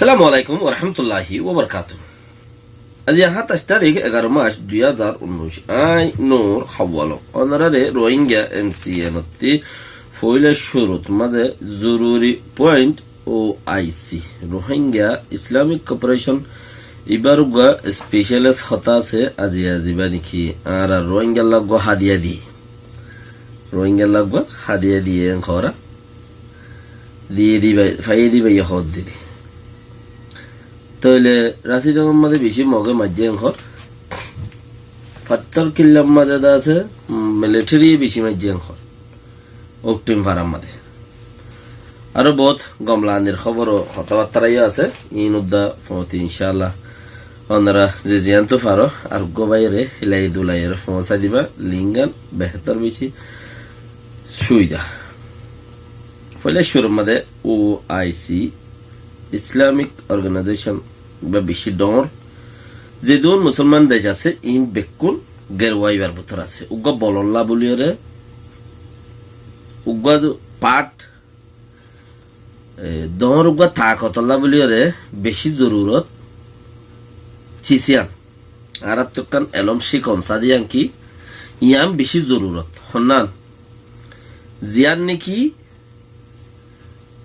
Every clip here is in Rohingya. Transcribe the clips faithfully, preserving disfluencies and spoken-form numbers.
Assalamu alaikum warahmatulláhi wabarakátuhu. Aijja háñtaic tarík, egaró mac, dui házar unnúic. Añí Nur Hawwal. Ónoraré Rohingya M C N ottú foóila cúrut mazé zoruri point, O I C, Rohingya Islamic Cooperation, ibár uggwá specialist hotá asé aijja, zibá néki añára Rohingyalla uggwá hádiya diyé. Rohingyalla uggwá hádiya diyé en hoóra. Diyé dibá, faiyé dibá yó hoódde diyé. Tóile Rasidongor mazé bicí Mogé maijjé en hoór. Fattór Killar mazé de asé, mm, military ye bicí maijjé en hoór. Oktim farar mazé. Aró bout gomlanir hóbor ó hotábattára yó asé, iín uddá foóñti incáallah. Ónora ze ziyántu faró, ar uggwá báiyore hílai dulaiyore foóñsai diba, link gán behétor bicí cúida. Foóila cúrur mazé O I C, Islamic Organization, ibá bicí dhoóñr. Zedún musolman dec asé, iín bekkún geruwa ibár bútore asé. Uggwá bololla buliyóre, uggwá part, e, dhoóñr uggwá taakotolla buliyóre bicí zorurot. Cisiyán. Añáráttu ekkán elóm cíkon sádiyán ki, yián bicí zorurot. Honnán? Ziyán néki,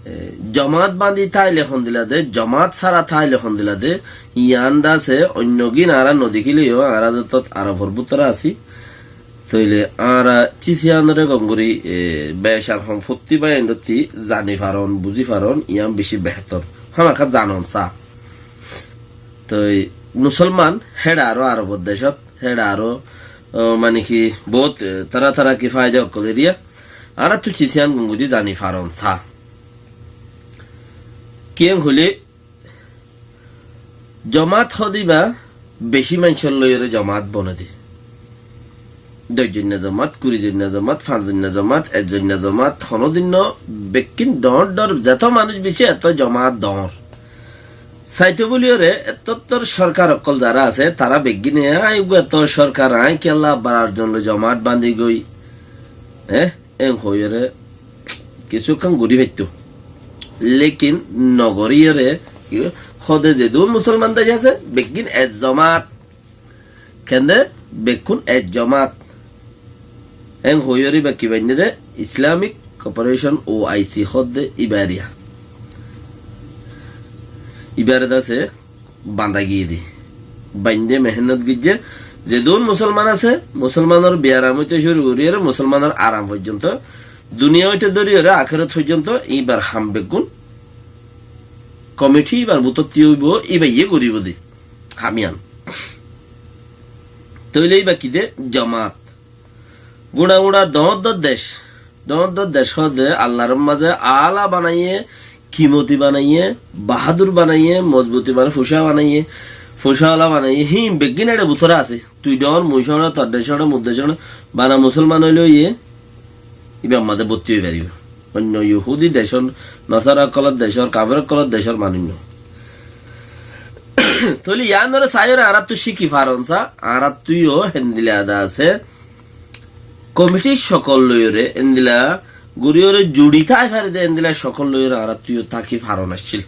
e, jomaát bañdí táile hondila de, jomaát sára táile hondila de, yián de asé, oinno gín añára nodekíle yó, añára zetót Arofor bútore así, tóile añára císiyanoré gom gorí, e, becar homfottí báiyaindótti zani faron, buzí faron, yián bicí behétor. Hámaká zanon saá. Toi musolman, héçe aró Arobor decót, héçe aró, o, mani ki, bout, e, tara tara ki faida ókkol eriya, añáráttu císiyan gom gorí zani faron saá. Kiyén hoilé, jomaát hoóde ibá bicí maincór loiyóre jomaát bone de. Doc zoinna jomaát, kuri zoinna jomaát, fañs zoinna jomaát, ek zoinna jomaát, honódin no, bekkín dhoóñr dhoóñr, zeto manúic bicí eto jomaát dhoóñr. Saito buliyóre ettóttor sorkar ókkol zará asé, tará beggíne, "Añí uggwá ettór sorkar, añí kiyólla abbar ar zon loi jomaát bañdí goi?" E? En hoiyóre kessú ekkán gorí faittó. Lékin nogoríyore, ki hoó, hoóde zedún musolman dec asé, beggín ek jomaát. Kende bekkún ek jomaát. En hoiyóre ibá ki bainné de, Islamic Cooperation, O I C hoódde ibáre. Ibáre de asé, bañdá giyé de. Baindé mehénnot goijjé. Zedún musolman asé, musolmanor biyaram óite cúru goríyore musolmanor aram foijjonto, duniya óite dóriyore akérat foijjonto, ibar ham beggún komiti ibar bútotti óibo, ibaye goríbo de ham yián. Tóile iba ki de? Jomaát. Guñça guñça dhoóñr dhoóñr dec, dhoóñr dhoóñr dec hoóde Allar mazé aála banaiyé, kimoti banaiyé, bahádur banaiyé, mozbuti banaiyé, fucá banaiyé, fucáwala banaiyé, híin beggín éçe bútore asé. Tui dhoóñr, mui cóñço, tor dec cóñço, mur dec cóñço, bana musolman óile óiye, ibar mazé botti ói faribó. Oinno yohúdi decór, nosára ókkolor decór, kafer ókkolor decór manúic no. Tóile yiánore saiyóre añáráttu cíki faron saá, añáráttu yó héndilla de asé, komitir cokol loiyóre, héndilla goríyore juçi tái fare de, héndilla cokol loiyóre añáráttu yó táki faron accíl.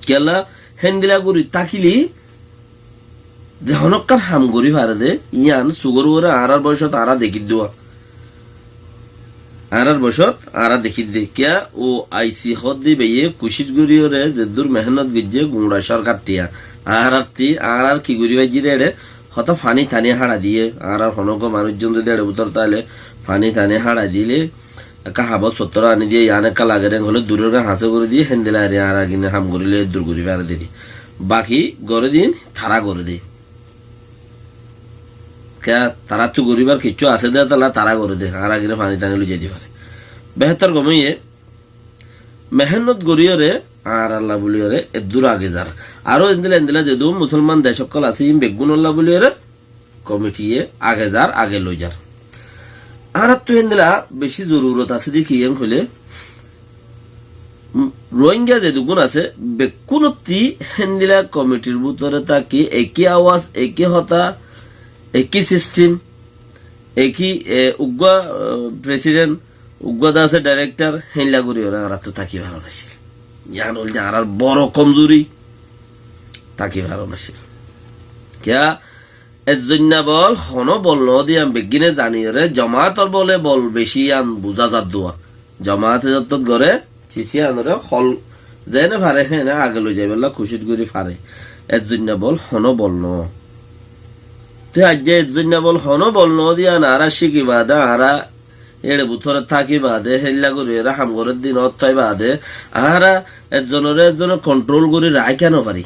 Kiyólla héndilla gorí tákile ze honókkán ham gorí fare de, yián sugor uore añárar boicót añára dekír de. Añárar boicót añára dekír de. Kiyá O I C hoódde ibáye kucíc goríyore zeddúr mehénnot goijjé guñça sorkar tiya. Añárátti, añárar ki gorí faijjí de éçe, hotá faní taní háñça diyé. Añárar honókua manúic zon zodi éçe bútore táile faní taní háñça dile, ekká habos fottor aní diye, yián ekká lage de hoilé duror gán hañsé gorí diye, héndilla ar añára gine ham goríle dur gorí fare de. Baki gorí din, tará gorí de. Kiyá, taráttu goríbar kiccú asé de, tolla tará gorí de, añára gine faní taní loi zai di fare. Behétor gom óiye, mehénnot goríyore, añáralla buliyóre, eddur age zar. Aró endilla endilla zedún musolman dec ókkol asé, iín beggúnolla buliyóre, komitiye age zar, age loi zar. Añáráttu héndilla bicí zorurot asé de kiyén hoilé, um, Rohingya zedún asé, bekkúnottí héndilla komitir bútore táki, eki awas, eki hotá, eki sistem, eki, e, uggwá, e, president, uggwá de asé director, héndilla goríyore añáráttu táki faron accíl. Yián óilde añárar boro komzuri. Táki faron accíl. Kiyá? Ezzoinna bol, honó bol no de yián beggíne zaniyoré, jomaator bole bol beci yián buzá zadduwa. Jomaate zottót goré, sisiyánoré hol zene fare hene age loi zaibálla kucíc gorí fare. Ezzoinna bol, honó bol no. Te aijja ezzoinna bol, honó bol no de yián añára cíki baade, añára éçe bútore táki baade, héilla gorí ere ham gorér din ót fai baade, añára ezzonoré ezzone kontrol gorí raikká no fari.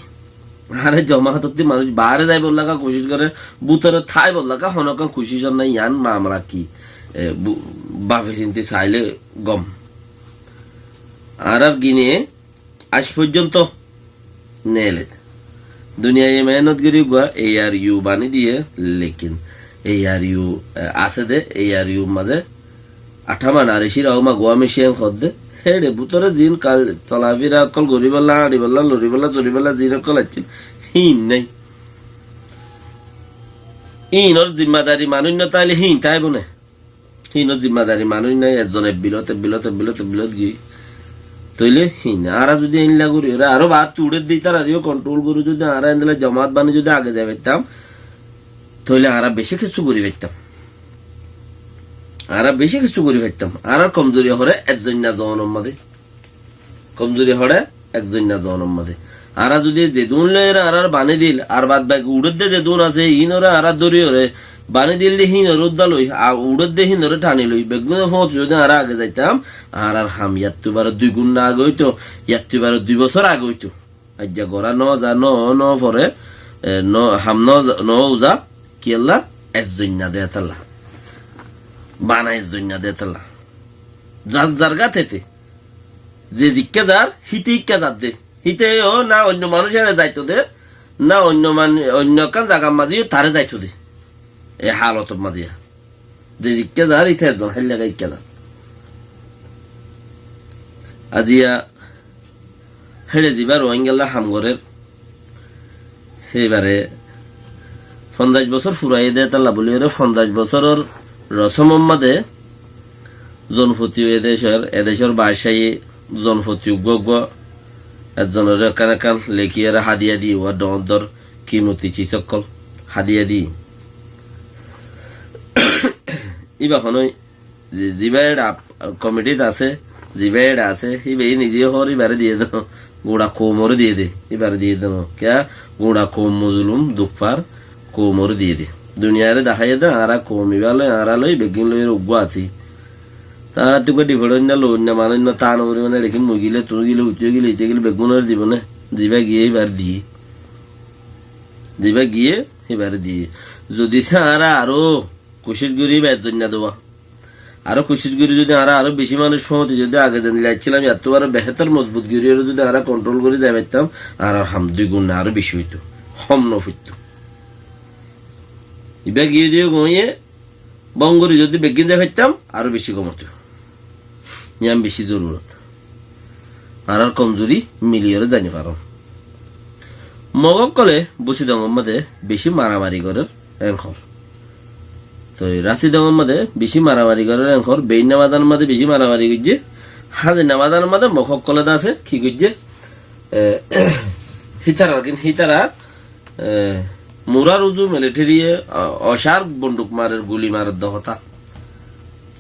Añára jomaatottí manúic baáre zaibolla kucíc goré, bútore táibolla honókkan kucíc nái, yián mamela ki, e, bu-, bafi sinti sailé gom. Añárar gine aij foijjonto neeled. Duniyaiye mehénot gorí uggúa A R U baní diyé, lekin A R U, e, asé de, A R U mazé Athá mana ar ecír aumá guá mecín hoódde, héçe bútore ziín kal-, solafira ókkol goríbolla, añçibolla, loribólla, zoribólla ziín ókkol aiccíl, híin nái. Híinor zimmadari manúic no táile híin táibo né? Híinor zimmadari manúic nái, ezzon ebbilot, ebbilot, ebbilot, ebbilot giyói. Tóile híin nái. Añára zudi éilla gorí, ore aró baáttú uçédde, ítarareyó kontrol gorí zudi añára endilla jomaat baní zudi age zai faittám, tóile añára bicí kessú gorí faittám. Añára bicí kessú gorí faittám. Añárar komzuri horé ezzoinna zonor mazé. Komzuri horé ezzoinna zonor mazé. Añára zudi zedún loiyóre añárar baní dil, ar bad baki uçédde zedún asé, híinoré añára dóriyoré baní dil de híinoré uddá loi, a uçédde híinoré thani loi, beggúne fóot zudi añára age zaittám, añárar ham yattú baró dui gunna age óito, yattú baró dui bosór age óito. Aijja gorá no za, no, no fore, e, no, ham no za, no uza, kiyólla? Ezzoinna de tálla. Bana ezzoinna de tálla. Zar zargá tete. Ze zikká zar, híte ikká zadde. Híte yó na oinno manúic ere zaito de, na oinno man-, oinno ekkán zagar mazé yó taré zaito de. E halotor mazé. Ze zikká zar, íte ezzon héilla ikká zar. Aziya héçe zibá Rohingyalla ham gorér, híbare fonzaic bosór furaiyé de tálla bóliyoré fonzaic bosóror rosomor mazé zonfoti e decór, e decór baccáye zonfoti uggúa uggúa ezzonoré ekkán ekkán lekíyoré hádiya diyé, uwá dhoóñr dhoóñr kimoti sis ókkol hádiya diyé. Íba honói zi-, zibá eçe ap-, komitit asé, zibá eçe asé, íba í nize hoór íbaré diyé de no, guñça koumoré diyé de, íbaré diyé de no. Kiyá? Guñça koum mozolum, dukfar koumoré diyé de. Duniyaré deháiye de, añára koum íba loi, añára loi, beggín loiyóre uggúa así. Te añárattú uggúa dhifeçóinna, loóinna, manóinna, táa no gorí mane, eçé ki mui gile, tuñí gile, uitté gile, ite gile, beggúnoré dibó né? Zibá giyé íbaré diyé. Zibá giyé íbaré diyé. Zodi se añára aró kucíc gorí íba ezzoinna dewá. Aró kucíc gorí zodi añára aró bicí manúic fóñti zodi age zendilla accílam, yattú aró behétor mozbut gorí aró zodi añára kontrol gorí zai faittám, añárar ham dui gunna aró bicí óito, hom no foitto. Ibá giyé de goiyé, bóng gorí zodi beggín zai faittám, aró bicí gom óito. Yián bicí zorurot. Añárar komzuri miliyoré zani faron. Mog ókkole Busidongor mazé bicí maramari gorér, enkor. Toi Rasidongor mazé bicí maramari gorér, enkor. Beinna madanor mazé bicí maramari goijjé. Házinna madanor mazé Mog ókkole de asé, ki goijjé? E, hítarar gin, hítarar E, murar uzu militariye, o-, ocár bonduk marer, guli marer de hotá.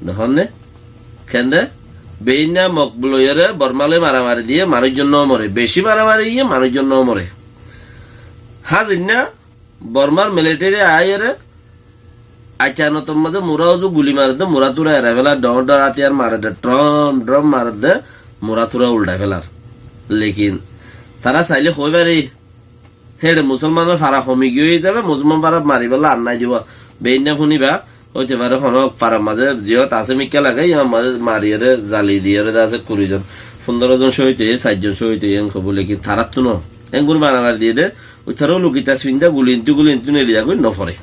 Dehón né? Kende? Beinna Mog loiyóre Borma loi maramari diye, manúic zon no more. Bicí maramari diye, manúic zon no more. Házinna Bormar militari aiyóre, Aiccanotor mazé mura uzu guli maredde, mura tura erai felar, dhoóñr dhoóñr átiyar maredde, dhrom dhrom maredde, mura tura uldhai felar. Lekin tará sailé hoi fare, héçe musolmanor fara homi giyé hísabe musolman farat maribálla ar nái diba. Beinna funiba, óite fare hono farar mazé ziyót asé mikká lage, yían mazé mariyóre, zali diyóre de asé kuri zon, fundoro zon cóhid óiye, sair zon cóhid óiye, en hobo, lekin taráttu no. Engur maramari diyé de, Uitaró lukita suinda guli intu guli intu neli zagói no fore.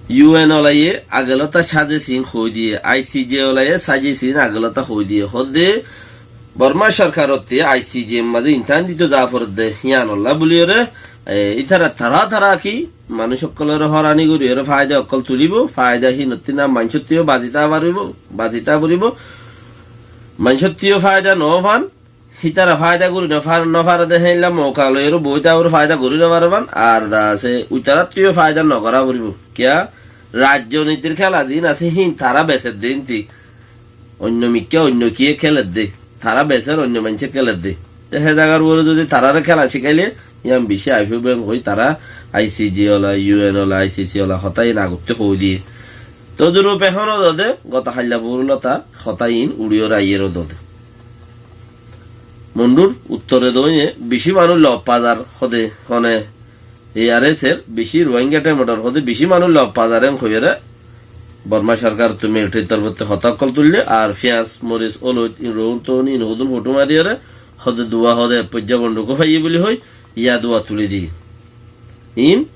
U N olaye agelota saje sin hoi diye, I C J olaye saje sin agelota hoi diye. Hodde Borma sorkarotte I C J mazé intan dito za foredde, hiyanolla buliyore, e, itara tara tara ki, manúic okkolore horani goriyore faida okkol tulibo, faida hinotti na manúicotteyó bazita faribo, bazita foribo. Maincóttu yó faida nofán, hítara faida gorí nofar-, nofare de héilla mouka loiyóre boói táibar, faida gorí nofare fán, ar da asé uitarattú yó faida nogorá foribóu. Kiyá? Rajjonitir kéla ziín asé híin tará beser de ínti. Oinno mikká oinno kiyé kéler de. Tará beser, oinno maincé kéler de. Te hé zagar uore zodi taráre kéla cíkailé, yían bicí aifóibo en hoi tará I C J ola, U N ola, I C C ola hotá iín agottú hoói diyé. Todurup ehóno zode goto hailla foór lóta hotá iín uçíyore aiyér zode. Mondhúr uttore doóine bicí manúic lof fazar hode hone, A R S er bicí Rohingya thémodor hode bicí manúic lof fazar en hoiyóre Borma sorkarottú militarir torfóttu hotá ókkol tuillé, ar fiyas, moris, ólot, iín rohún tohún iín hodún fotó mariyóre hode duwa hode ek foijja bonduk ó faiyé buli hoi, yá duwa tuli diyé. Iín,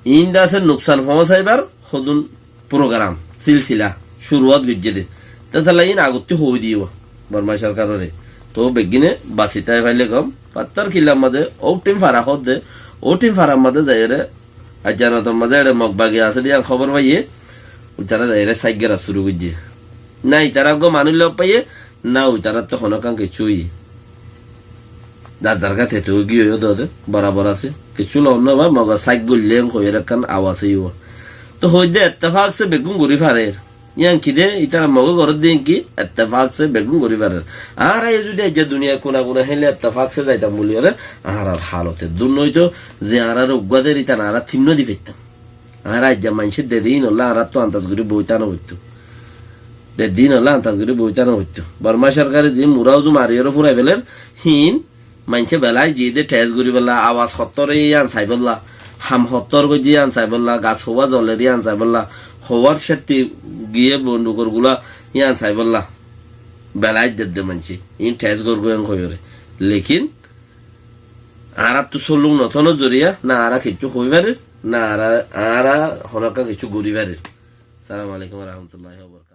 iín de asé nuksan foóñsaibar hodún program, silsila, curuwat goijjé dé. Te tolla iín agottú hoói diyé Borma sorkarore. Toóu beggúne basi tái faillé gom, Fattór Killar mazé, óu thím fara hoódde, óu thím farar mazé zaiyóre, aijja notor mazé eçe Mog bagi asé dé yían hóbor faiyé, uitará zaiyóre sáik gorá cúru goijjé. Ná itará eggúa manúic lof faiyé, ná uitarattú honókkan kiccú óiye. Zar zar gát hete ói giyói yó de, borabor asé. Kiccú loon no bái, Mogor sáik goillé en hoiyóre ekkán awas óiye. Toóu hoóidde ettefak se beggún gorí farer. Yían ki de, ítara Mogé gorédde yían ki, ettefak se beggún gorí farer. Añára yó zodi aijja duniyar kuna kuna héille ettefak se zaitam buliyóre, añárar halot eddúr noóito, ze añárar uggúa der ítan añára tinnúa di faittám. Añára aijja maincé dedde íinolla añáráttu antas gorí boóita nofoittó. Dedde íinolla antas gorí boóita nofoittó. Borma sorkare ziín murá uzu mariyóre fúrai feler, híin maincé belai ziyé dé thes goríbolla, awas hottór yían saibólla, ham hottór goijjé yían saibólla, gas houwá zoler yían saibólla, houwár cétti giyé bondukor gulá yían saibólla. Belai dedde maincé. Iín thes gorgói en hoiyóre. Lekin añáráttu sólluk notónor zoriya, ná añára kiccú hoói farir, ná añára, añára honókkan kiccú gorí farir. Assalamu alaikum wa rahmatullahi wa barakatuhu.